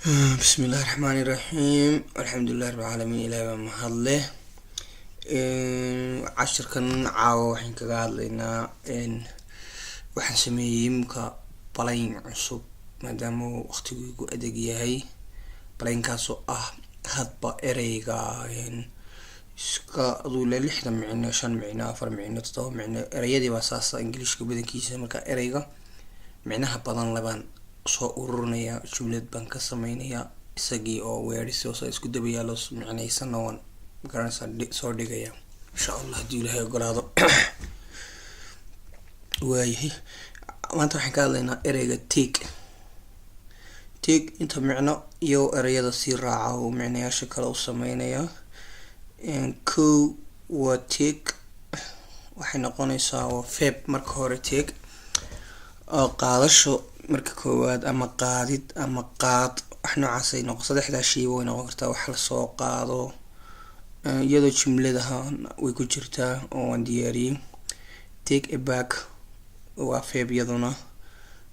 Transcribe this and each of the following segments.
Bismillahi raxmaani raxiim, alxamdulilahi rabbil caalamiin. Ilahi baa mahadleh. Cashirkan caawa waxaan kaga hadlaynaa, waxaan sameeyey imka plan cusub maadaama waqtigu igu adag yahay. Plankaasoo ah hadba ereyga iska aduu le lixda micno, shan micno, afar micno, toddoba micno, ereyadii baa saasa Ingiliishka badankiisa. Marka ereyga micnaha badan lebaan soo ururinaya, jumlad baan ka sameynaya, isagii oo weerisi oo isku daba yaalo micnaysana waan magaranaysaa soo dhigaya, insha Allah, haddii Ilaahay ogolaado. Waayahay, maanta waxaan ka hadlaynaa ereyga take. Take inta micno iyo ereyada sii raaca oo micnayaasha kale u sameynaya. Kow waa take, waxay noqonaysaa waa verb. Marka hore take qaadasho marka koowaad, ama qaadid ama qaad, wax noocaasay noqon. Saddexdaa shayba way noqon kartaa. Wax lasoo qaado iyadoo jumladaha way ku jirtaa oo waan diyaariyey. Take aback waa verb iyaduna,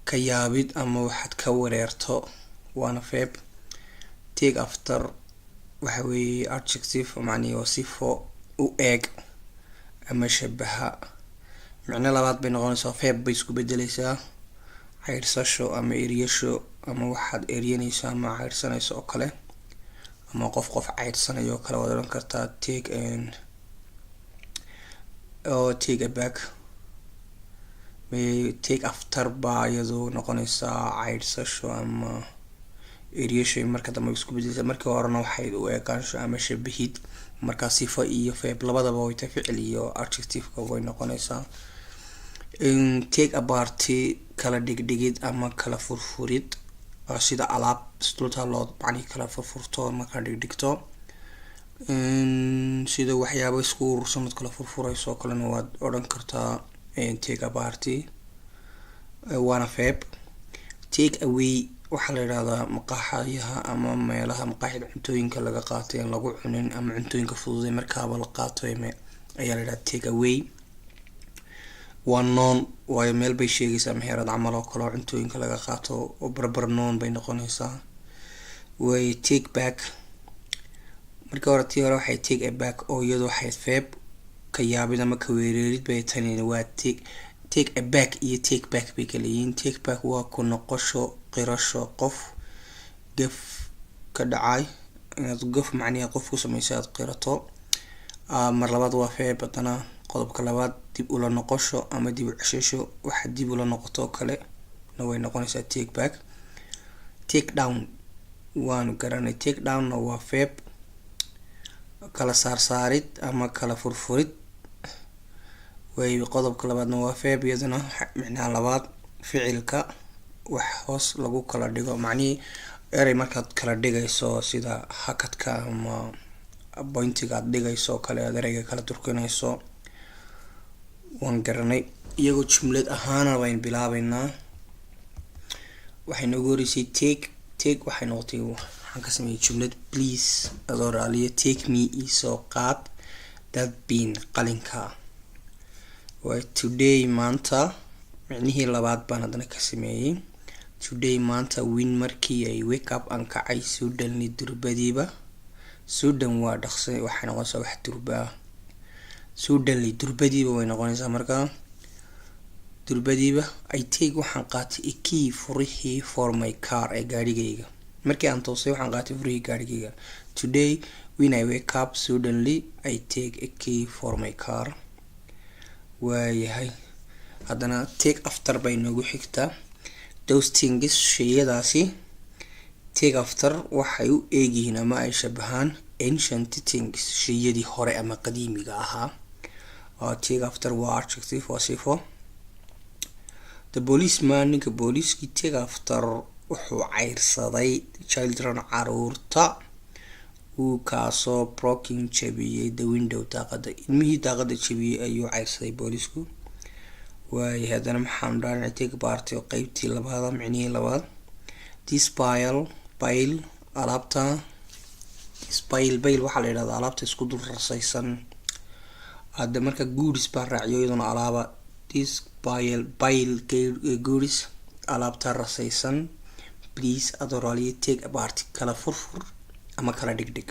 ka yaabid ama waxaad ka wareerto, waana verb. Take after waxa weeye adjective, macnihi waa sifo u eeg ama shabaha. Micno labaad bay noqonaysaa, verb bay isku bedeleysaa, ceyrsasho ama eryasho ama waxaad eryanayso ama ceyrsanayso oo kale, ama qof qof ceyrsanayo oo kale waad odhan kartaa take oo take aback. Take after baa iyadu noqonaysaa ceyrsasho ama eryasho marka dambe isku bedeleysaa. Markii horena waxay u eekaansho ama shabahid. Markaa sifo iyo verb labadaba way tahay, ficil iyo adjectiveka way noqonaysaa. Take apart, kala dhigdhigid ama kala furfurid, sida alaab isdultaa loo macnihi kala furfurto ama kala dhigdhigto, sida waxyaaba isku urursan ood kala furfurayso oo kalena waad odhan kartaa take apart, waana verb. Take away waxaa la yidhahdaa maqaaxayaha ama meelaha maqaaxida cuntooyinka laga qaatay aan lagu cunin, ama cuntooyinka fudud ee markaaba la qaato ayaa la yidhahdaa take away. Waa noun, waayo meel bay sheegaysaa, meherad camal oo kale oo cuntooyinka laga qaato oo proper noun bay noqonaysaa. Way take back, markii hore tii hore waxay take aback oo iyadu waxay verb, ka yaabid ama ka weereerid bay. Tani waa take aback iyo take back bay kala yihiin. Take back waa ku noqosho, qirasho qof gaf ka dhacay, inaad gaf macnihi qof ku sameysay aad qirato. Mar labaad waa verb haddana. Qodobka labaad, dib ula noqosho ama dib u ceshasho, waxa dib ula noqoto oo kale na way noqonaysaa take back. Take down waanu garanay. Take downna waa verb, kala saarsaarid ama kala furfurid way. Qodobka labaadna waa verb iyaduna, micnaha labaad, ficilka wax hoos lagu kala dhigo, macnihii erey markaad kala dhigayso, sida hakadka ama pointiga aad dhigayso oo kale, aad ereyga kala durkinayso. Waan garanay. Iyagoo jumlad ahaana baynu bilaabeynaa. Waxay noogu horeysay take. Take waxay noqotay, waxaan ka sameeyey jumlad: "Please," adoo raaliyo, "take me," iisoo qaad, "that pen," qalinka. Waay today, maanta, micnihii labaad baan haddana ka sameeyey. Today, maanta, when, markii ay, wake up, aan kacay, suddenly, durbadiiba. Sudden waa dhaqsa, waxay noqonaysaa wax durbaa. Suddenly, durbadiiba way noqonaysaa. Markaa durbadiiba, I take, waxaan qaatay, a key, furihii, for my car, ee gaadhigayga. Markii aan toosay waxaan qaatay furihii gaadhigayga. Today, when I wake up suddenly, I take a key for my car. Waayahay, haddana take after bay noogu xigtaa. Those things, sheyadaasi, take after, waxay u eegyihiin ama ay shabahaan, ancient things, sheyadii hore ama qadiimiga ahaa. Take after waa adjective, waa sifo. The policeman, ninka booliiskii, take after, wuxuu cayrsaday, children, caruurta, uu kaasoo broke, jabiyey, the window, daaqada. Ilmihii daaqada jabiyey ayuu cayrsaday boolisku. Waayahay, haddana maxaanu dhaanay? Take apart oo qeybtii labaada, micnihii labaad. This pile, pile, alaabta. This pile, pile waxaa la yidhahdaa alaabta isku dul rasaysan. Hadda marka goods baa raaciyo, iyaduna alaaba. This pile, pile goods, alaabta rasaysan. Please, adoo raaliya, take apart, kala furfur ama kala dhigdhig.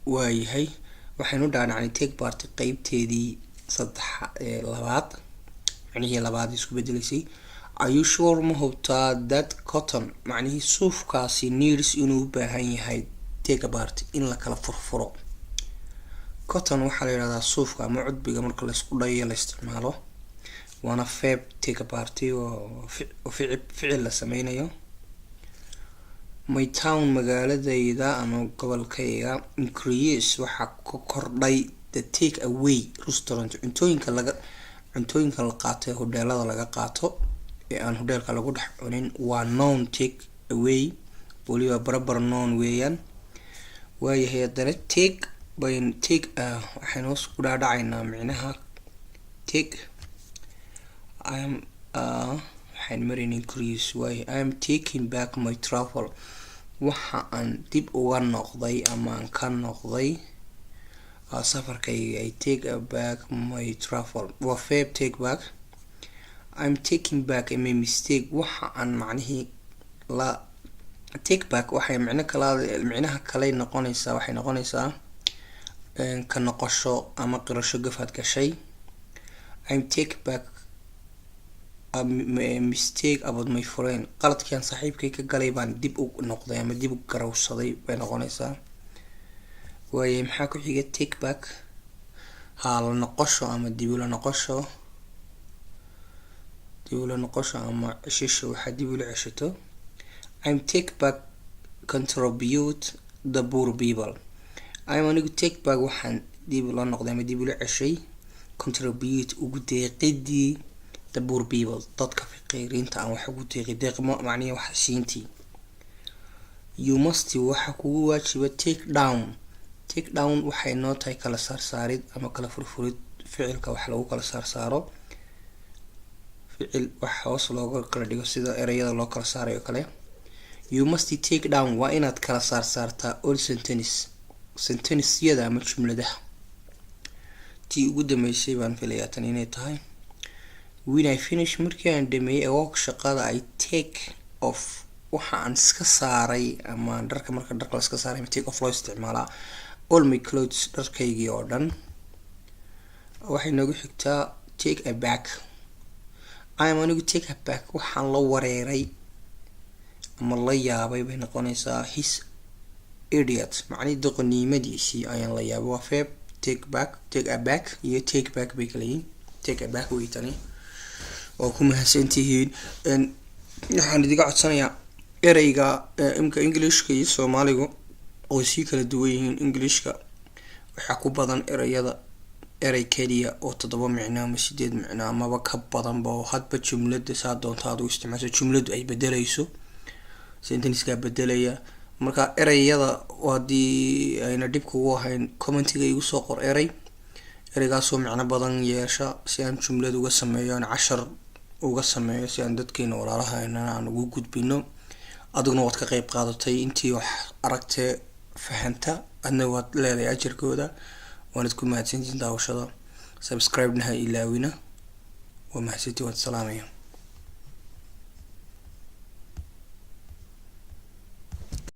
Waayahay, waxaynu dhaadhacnay take apart qeybteedii saddex labaad, macnihii labaad isku bedelaysay. Are you sure, ma hubtaa, that cotton, macnihii suufkaasi, needs, inuu u baahan yahay, take apart, in la kala furfuro? Cotton waxaa la yidhahdaa suufka ama cudbiga marka laysku dhayo la isticmaalo, waana verb take apart oo ficil la sameynayo. My town, magaaladayda ama gobolkayga, increase, waxaa ku kordhay, the take away restaurant, cuntooyinka laga cuntooyinka la qaato ee hodheelada laga qaato ee aan hodheelka lagu dhex cunin, waa noun take away, weliba proper noun weeyaan. Waayahay, haddana take bayn take waxaynu hoos ku dhaadhacaynaa micnaha take. Im waxaan marayn increase. Waayahay, I am taking back my travel, waxa aan dib uga noqday ama aan ka noqday safarkayga. I take back my travel waa verb take back. I'm taking back my mistake, waxa aan macnihii la take back waxay micno kala micnaha kaley noqonaysaa, waxay noqonaysaa ka noqosho ama qirasho gafaad gashay. I'm take back a mistake about my friend, qaladkii aan saaxiibkay ka galay baan dib u noqday ama dib u garawsaday bay noqonaysaa. Waaye, maxaa ku xiga take back? Haa, la noqosho ama dib ula noqosho, dib ula noqosho ama ceshisho, waxaa dib ula ceshato. I'm take back contribute the poor people. I'm anigu take back, waxaan dib ula noqday ama dib ula ceshay, contribute, ugu deeqidii, the poor people, dadka faqiiriinta aan wax ugu deeqi, deeqmo macnihi wax siintii. You must, waxa kugu waajiba, take down. Take down waxay noo tahay kala saarsaarid ama kala furfurid, ficilka wax lagu kala saarsaaro, ficil wax hoos looga kala dhigo sida ereyada loo kala saaray oo kale. You must take down, waa inaad kala saarsaartaa, all sentence, sentencesyada ama jumladaha. Tii ugu dambeysay baan filayaa tan inay tahay. When I finish, markii aan dhameeyey, work, shaqada, I take off, waxa aan iska saaray ama dharka, marka dharka la iska saaray take off loo isticmaalaa, all my clothes, dharkaygii oo dhan. Waxay noogu xigtaa take aback. I am anigu take aback, waxaan la wareeray ama la yaabay bay noqonaysaa, his idiot, macnihii doqonnimadiisii ayaan la yaabay. Waa verb take back. Take aback iyo take back bay kala yihiin. Take aback wey tani. Waa ku mahadsantihiin. Waxaan idiga codsanayaa ereyga imka Englishka iyo Soomaaligu oo sii kala duwan yihiin. Englishka waxaa ku badan ereyada erey keliya oo toddoba micno ama sideed micno amaba ka badanba, oo hadba jumlada saa doonta aad u isticmaasho jumladu ay bedeleyso, sentencekaa bedelaya. Marka ereyada haddii ayna dhib kugu ahayn, commentiga igu soo qor erey, ereygaasoo micno badan yeesha, si aan jumlad uga sameeyo, aan cashar uga sameeyo, si aan dadkeena walaalahaynana aan ugu gudbino. Adiguna waad ka qeyb qaadatay, intii wax aragtee fahanta adna waad leedahay ajarkooda. Waanad ku mahadsantiin daawashada. Subscribe-na ha ilaawina. Waa mahadsantiin, waad salaamaya.